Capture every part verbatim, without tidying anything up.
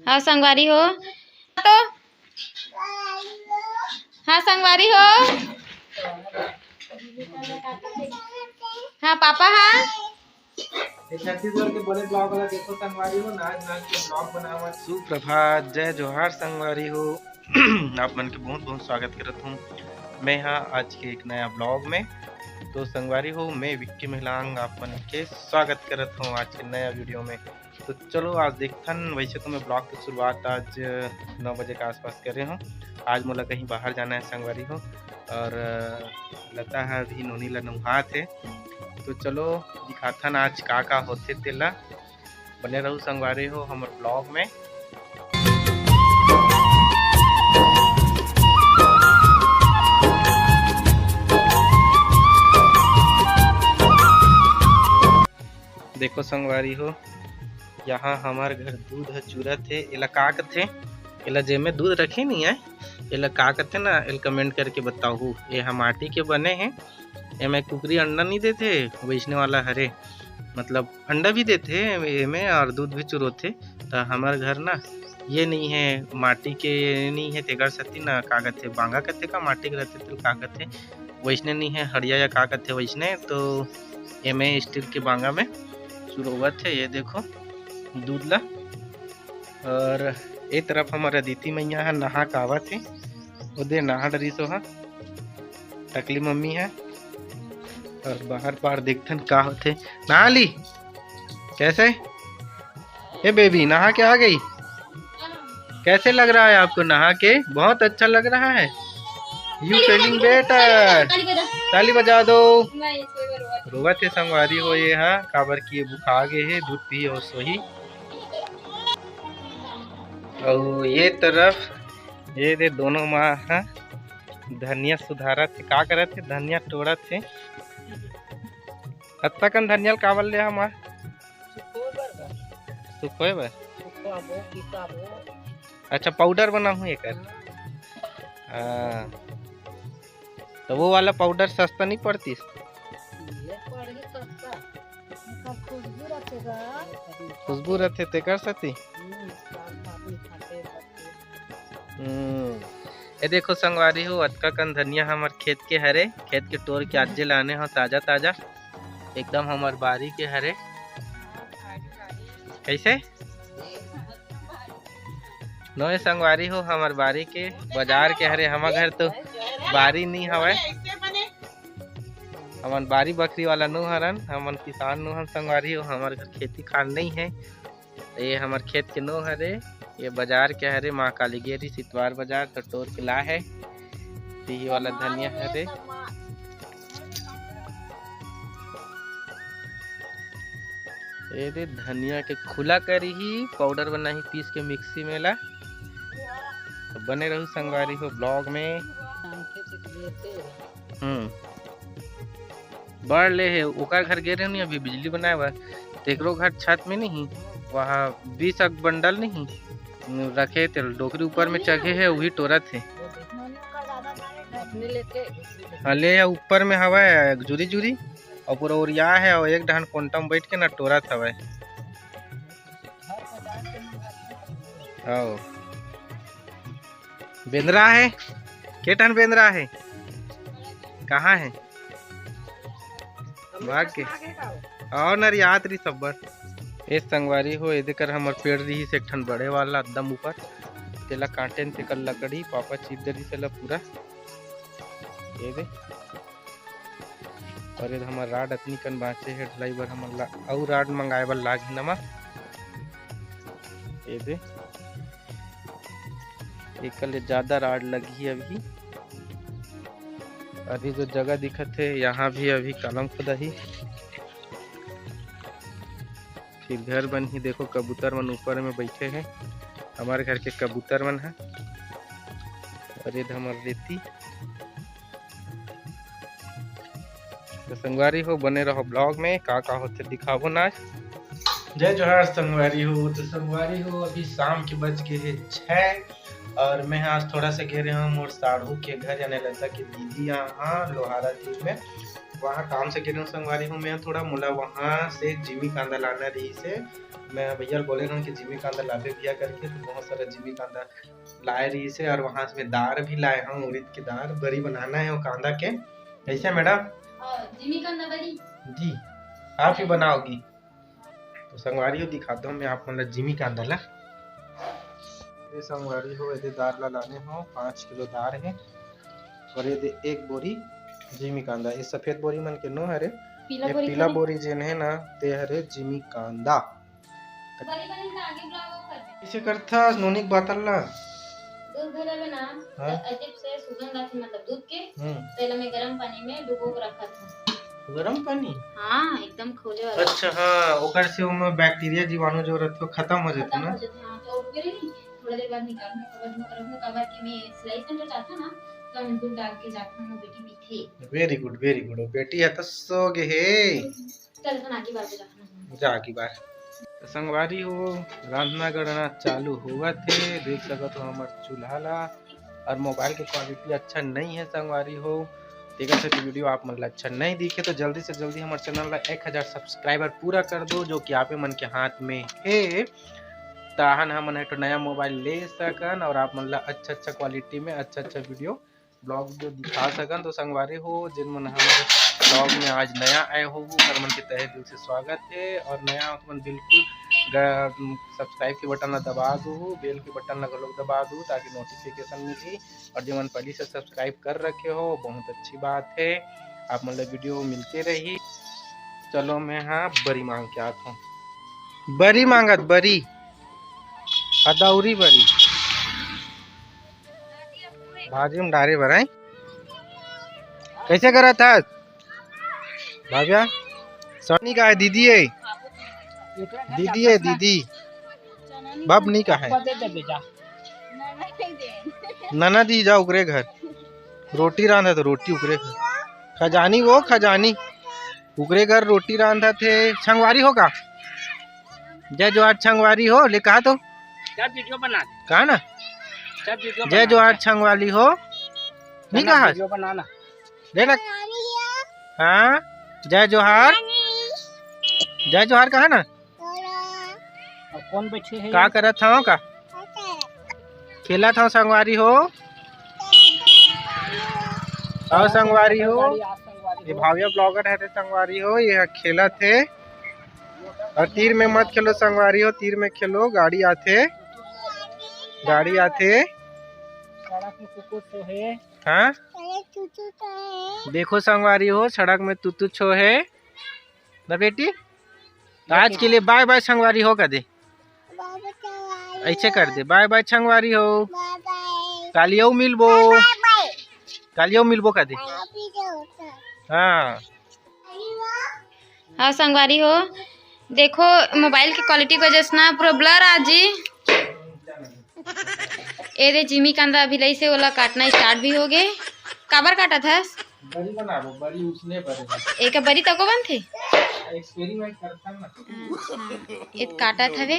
हाँ संगवारी हो, तो हाँ संगवारी हो, हाँ पापा, हाँ। ये छत्तीसगढ़ के बड़े ब्लॉग वाला देखो संगवारी हो, नाच नाच के ब्लॉग बनावत। सुप्रभात, जय जोहार संगवारी हो। आप मन के बहुत बहुत स्वागत करत हूँ मैं, हाँ, आज के एक नया ब्लॉग में। तो संगवारी हो, मैं विक्की महिलांग आप मन के स्वागत करत हूँ आज के नया वीडियो में। तो चलो आज देखथन, वैसे तो मैं ब्लॉग की शुरुआत आज नौ बजे के आसपास करे हूँ। आज मोला कहीं बाहर जाना है संगवारी हो, और अ, लता है अभी नोनी ला नहात है। तो चलो दिखाथन आज का का होथे तेला। बने रहू संगवारी हो हमर ब्लॉग में। देखो संगवारी हो, यहाँ हमर घर दूध ह चुरत हे। एला का कथे? एला जेमे दूध रखे नहीं है, एला का कथे ना, एला कमेंट करके बताहू। ये ह माटी के बने हे, एमे कुकरी अंडा नहीं देथे, वैसने वाला हरे, मतलब अंडा भी देथे एमे और दूध भी चुरोथे। त हमर घर ना ये नहीं है, माटी के नहीं है, तेकर सेती ना का कथे, बांगा कथे का माटी के रहथे तेल का कथे, वैसने नहीं है, हड़िया या का कथे वैसने। तो एमे स्टील के बांगा में चुरोवत है। ये देखो दूध ला। और ए तरफ हमर अदिति मैया ह नहा के आवत हे, ओदे नहा डरिस ओहा, टकली मम्मी है। और बाहर पार देखथन का होथे। नहा ली? कैसे? ए बेबी, नहा के आ गई? कैसे लग रहा है आपको नहा के? बहुत अच्छा लग रहा है। You feeling better? ताली बजा। ताली बजा दो। रोवत हे संगवारी हो ये हा, काबर कि ये बुखा गे हे, दूध पी और सोही। अउ ये तरफ ये दे दोनों माँ हा धनिया सुधारत हे। का करत हे? धनिया टोड़त हे। अत्ता कन धनिया ल काबर ले हा माँ? सुखोए बर। अच्छा, पाउडर बनाहूँ एकर। हाँ। तो वो वाला पाउडर सस्ता नहीं पड़तीस? खुशबू रथे तेकर सेती। हम्म। ये देखो संगवारी हो, अतका कन धनिया हमर खेत के हरे, खेत के टोर के आजे लाने हो, ताजा ताजा, एकदम हमर बारी के हरे। कैसे? नोए संगवारी हो, हमर बारी के, बाजार के हरे। हमर घर तो बारी नहीं हवय, हमन बारी बखरी वाला नो हरन, हमन किसान नो हन संगवारी हो। हमर घर खेती खार नहीं है। ये हमर खेत के नो हरे, ये बाजार के हरे, माँ काली गेरी सितवार बाजार तो टोर के ला है। तिही वाला धनिया हरे। ये दे धनिया के खुला करी ही, पाउडर बनाही पीस के मिक्सी में ला। तो बने रहू संगवारी हो ब्लॉग में। हम्म, बड़ ले हे, ओकर घर गे रहनी अभी बिजली बनाए बर, तेकरो घर छत में नहीं, वहाँ बीस अक बंडल नहीं रखे, तेल डोकरी ऊपर में चघे हे, वही टोरत हे। हाँ, ले ऊपर में हवा है जुरी जुरी, और पूरा ओरिया है, और एक डहन कोंटा में बैठ के ना टोरत हवा। आओ। बेंदरा है? के ठन बेंदरा है? कहाँ है? भाग के। और नरियात रही सब्बर। ए संगवारी हो, एदे कर हमर पेड़ रही से एक ठन बड़े वाला एकदम ऊपर। तेला काटेन तेकर लकड़ी, पापा चीर दे रही सेला पूरा। ये दे। और ये हमर राड अतनी कन बाँचे हे ढलाई बर, हमन ला अउ राड मंगाए बर लागही नमा। ये दे, एकर ले ज्यादा राड लगही अभी। अभी जो जगह दिखत हे, यहाँ भी अभी कलम खुदाही, फिर घर बनही। देखो, कबूतर मन ऊपर में बैठे हे, हमर घर के कबूतर मन ह। और ये हमर रेती। तो संगवारी हो, बने रहो ब्लॉग में, का का होथे दिखाबो ना आज। जय जोहार संगवारी हो। तो संगवारी हो, अभी शाम के बज के हे छः और मैं आज थोड़ा सा गे रहे हूँ मोर साढ़ू के घर, यानी लता के दीदी यहाँ लोहारा तीर में। वहाँ काम से गे रहेंव संगवारी हो मैं थोड़ा, मोला वहाँ से जिमी कांदा लाना रहिस हे। मैं भैया ल बोले रहेंव कि जिमी कांदा लाबे भैया करके, तो बहुत सारा जिमी कांदा लाए रहिस हे। और वहाँ से मैं दार भी लाए हंव, उरिद के दार, बरी बनाना हे वो कांदा के। कैसे मैडम? हाँ, जिमी कांदा बरी। जी, आप ही बनाओगी? तो संगवारी हो, दिखाता हूँ मैं आप मन ला जिमी कांदा ला। ये संगवारी हो, एदे दार ला लाने हो, पाँच किलो दार हे। और ये दे एक बोरी जिमी कांदा, ये सफेद बोरी मन के नो हरे, पीला ये बोरी पीला खरी। बोरी जेन हे ना, ते हरे जिमी कांदा। बड़ी बनी ना आगे ब्लॉग वो कर दे। कइसे करथस नोनी के बातल ला? दूध धरे में ना, हाँ। त अजीब से सुगंध आथे, मतलब दूध के, हम्म। तेला में गरम पानी में डुबो के रखत हूँ। गरम पानी? हाँ, एकदम खोले वाला। अच्छा, हाँ, ओकर से ओमे बैक्टीरिया जीवाणु जो रहथे, वो खत्म हो जाथे खत्म ना? हो जाथे, हाँ, तो फिर नहीं, थोड़ा देर बाद निकाल के कवर में रखूँ, कवर के में सिलाई सेंटर जाता ना, तो हम दूध डाल के जाता हूँ, बेटी पीथे। Very good, very good, वो बेटी है तो सो गे हे। चल, अपन आगे बार पे जाना। जा आगे बार। तो संगवारी हो, रांधना गढ़ना चालू होवत हे। देख सकत हो हमर चूल्हा ला, और मोबाइल के क्वालिटी अच्छा नहीं है संगवारी हो, तेकर सेती वीडियो आप मन ला अच्छा नहीं दिखे। तो जल्दी से जल्दी हमर चैनल ला एक हजार सब्सक्राइबर पूरा कर दो, जो कि आपे मन के हाथ में हे। ताहन हमन एक ठो नया मोबाइल ले सकन और आप मन ला अच्छा अच्छा क्वालिटी में अच्छा अच्छा वीडियो ब्लॉग वीडियो दिखा सकन। तो संगवारी हो, जेन मन हमर ब्लॉग में आज नया आए हो, ओकर मन के तहे दिल से स्वागत हे। और नया हो तो मन बिल्कुल ग-, सब्सक्राइब के बटन ला दबा दू, बेल के बटन ला घलोक दबा दू, ताकि नोटिफिकेशन मिलही। और जेमन पहली से सब्सक्राइब कर रखे हो, बहुत अच्छी बात है, आप मन ला वीडियो मिलते रही। चलो, मैं हाँ बरी मांग के आत हूँ। बरी मांगत, बरी, अदौरी बरी। भाजी में डारे बर, हैं? कैसे करत हस? भाविया, सनी का है, दीदी है? दीदी है, दीदी। बब नहीं का है? ननद ही जा ओकरे घर। रोटी रांधत हे, रोटी ओकरे घर। खजानी वो, खजानी। ओकरे घर रोटी रांधत हे। संगवारी हो का? जय जोहार संगवारी हो, ले कहा तो? क्या वीडियो बना? कहा ना? क्या वीडियो जय बना? जोहार संगवारी हो। नहीं बना, कहा? वीडियो बनाना। ले ना। हाँ, जय जोहार। जय जोहार कहा ना? अब कौन बैठे हैं? का करत हव का? खेलत हव संगवारी हो। अउ संगवारी हो, ये भाविया ब्लॉगर हरे संगवारी हो, ये खेलत हे। अउ तीर में मत खेलो संगवारी हो, तीर में खेलो, गाड़ी आथे, गाड़ी आथे। सड़क में कुकुर सोहे। हाँ? देखो संगवारी हो, सड़क में तूतू छो हे ना बेटी। तो आज के लिए बाय बाय संगवारी हो, कह दे। बाय बाय संगवारी ऐसे हो। कर दे, बाय बाय संगवारी हो। बाय बाय। कालियो मिलबो। बाय बाय। कालियो मिलबो, कह दे। कालियो मिलबो। हाँ। हाँ संगवारी हो, देखो मोबाइल के क्वालिटी की वजह से ना पूरा ब्लर आ जी। ए दे जिमी कांदा अभी लइसे, ओला काटना स्टार्ट भी हो गे। काबर काटत हस? बरी बनाबो, बरी उसने बरे। एक बरी तको बनथे? एक्सपेरिमेंट करथन ना। अच्छा, एत काटत हवे।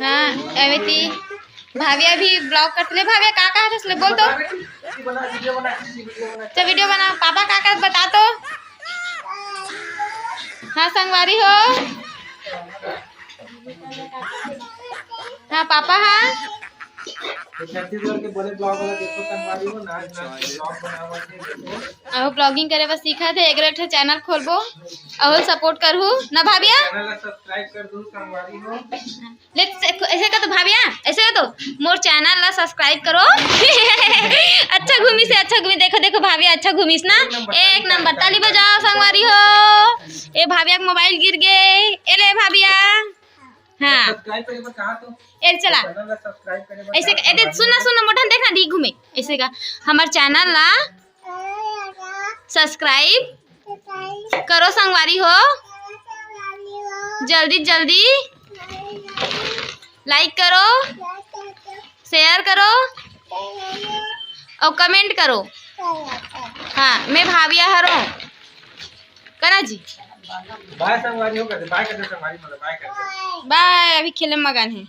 हाँ, एमे ती भाविया भी ब्लॉग करत ले। भाविया का कहत हस ले बोल तो। बना बेटी, बना, वीडियो बना, वीडियो बना। तो वीडियो बना, पापा का कहत बता तो। हाँ संगवारी हो। हाँ पापा, हाँ। तो छत्तीसगढ़ के बड़े ब्लॉग वाला देखो, संगवारी हो, नाच नाच के ब्लॉग बनावत हे, देखो। अहो ब्लॉगिंग करे बर सीखत हे, एकरो एक ठो चैनल खोलबो, अहो सपोर्ट करहु ना भाविया। चैनल ला सब्सक्राइब कर दू संगवारी हो। ले ऐसे, ऐसे कर तो भाविया, ऐसे कर तो मोर चैनल ला सब्सक्राइब करो। अच्छा घूमिस हे, अच्छा घूमिस, देखो देखो भाविया अच्छा घूमिस ना, एक नंबर, ताली बजाओ संगवारी हो। ए भाविया के मोबाइल गिर गे, ए ले भाविया। हाँ। सब्सक्राइब करे बर कहा तो? ए चला। चैनल ला सब्सक्राइब करे बर ऐसे कहा ए दे, तो? सुन ना, सुन ना, मोठन देख ना, डी घूमे। ऐसे का हमर चैनल ला सब्सक्राइब करो संगवारी हो, जल्दी जल्दी लाइक करो, शेयर करो और कमेंट करो। हाँ, मैं भाविया हरो कना जी। बाय संगवारी हो, कर दे, बाय कर दे संगवारी, मतलब बाय कर दे। बाय, अभी खेले मगन हे।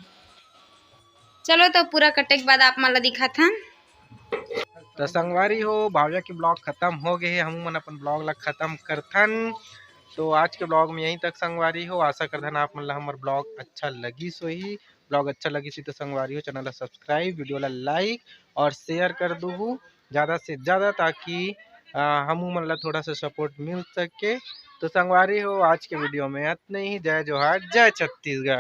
चलो तो पूरा कटे के बाद आप मन ला दिखाथन। तो संगवारी हो, भावजा के vlog खत्म हो गए हे, हमू मन अपन vlog ला खत्म करथन। तो आज के vlog में यहीं तक संगवारी हो। आशा करथन आप मन ला हमर vlog अच्छा लगिस होही। Vlog अच्छा लगिस ही तो संगवारी हो, channel ला subscribe, video ला like और share कर दूहू ज़्यादा से ज़्यादा, ताकि आ, हमू मन ला थोड़ा सा support मिल सके। तो संगवारी हो, आज के video में इतने ही। जय जोहार, जय छत्तीसगढ़।